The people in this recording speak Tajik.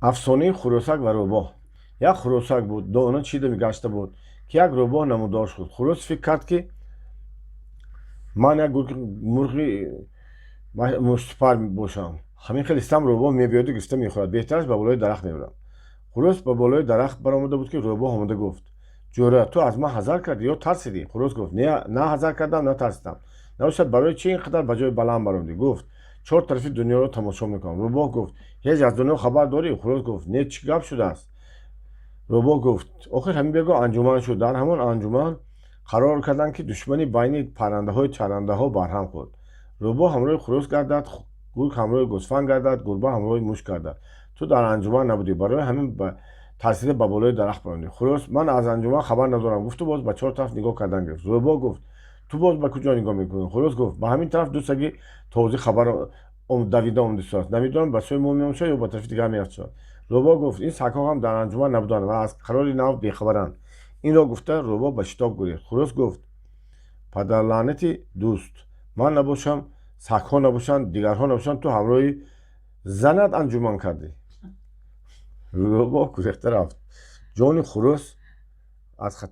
Афсонаи хурӯсак ва рӯбоҳ. Як хурӯсак буд, дона чида гашта буд, ки як рӯбоҳ намудор шуд. Хурӯс фикр кард, ки ман як мурғи муштипар бошам, ҳамин хел истам, рӯбоҳ мебиёду гирифта мехӯрад, беҳтараш ба болои дарахт мебарам. Хурӯс ба болои дарахт баромада буд, ки рӯбоҳ омада гуфт: «Ҷӯра, ту аз ман ҳазар кардӣ ё тарсидӣ?» Хурӯс гуфт: «На ҳазар кардам, на тарсидам. Набошад, барои чӣ ин қадар ба ҷои баланд баромадӣ?» Гуфт: «Чор тарафи дунёро тамошо мекунам». Рӯбоҳ гуфт: «Ҳеҷ аз дунё хабар дорӣ?» Хурӯс гуфт: «Не, чӣ гап шудааст?» Рӯбоҳ гуфт: «Охир ҳамин бегоҳ анҷуман шуд. Дар ҳамон анҷуман қарор карданд, ки душманӣ байни паррандаҳои чарандаҳо барҳам хӯрд. Рӯбоҳ ҳамроҳи хурӯс гардад, гург ҳамроҳи гӯсфанд гардад, гурба ҳамроҳи муш гардад. Ту дар анҷуман набудӣ, барои ҳамин тарсида ба болои дарахт баромадӣ». Хурӯс: «Ман аз анҷуман хабар надорам», гуфту боз ба чор тараф нигоҳ кардан гирифт. Рӯбоҳ гуфт: «Ту боз ба куҷо нигоҳ мекунӣ?» Хурӯс гуфт: «Ба ҳамин тараф ду саги тозӣ хабар давида омадистааст. Намедонам, ба сӯи мо меомадшавад ё ба тарафи дигар мерафтшавад». Рӯбоҳ гуфт: «Ин сагҳо ҳам дар анҷуман набуданд ва аз қарори нав бехабаранд». Инро гуфта, рӯбоҳ ба шитоб гурехт. Хурӯс гуфт: «Падарлаънати дӯст, ман набошам, сагҳо набошанд, дигарҳо набошанд, ту ҳамроҳи занат анҷуман кардӣ». Рӯбоҳ гурехта рафт, ҷони хурӯс аз хатар.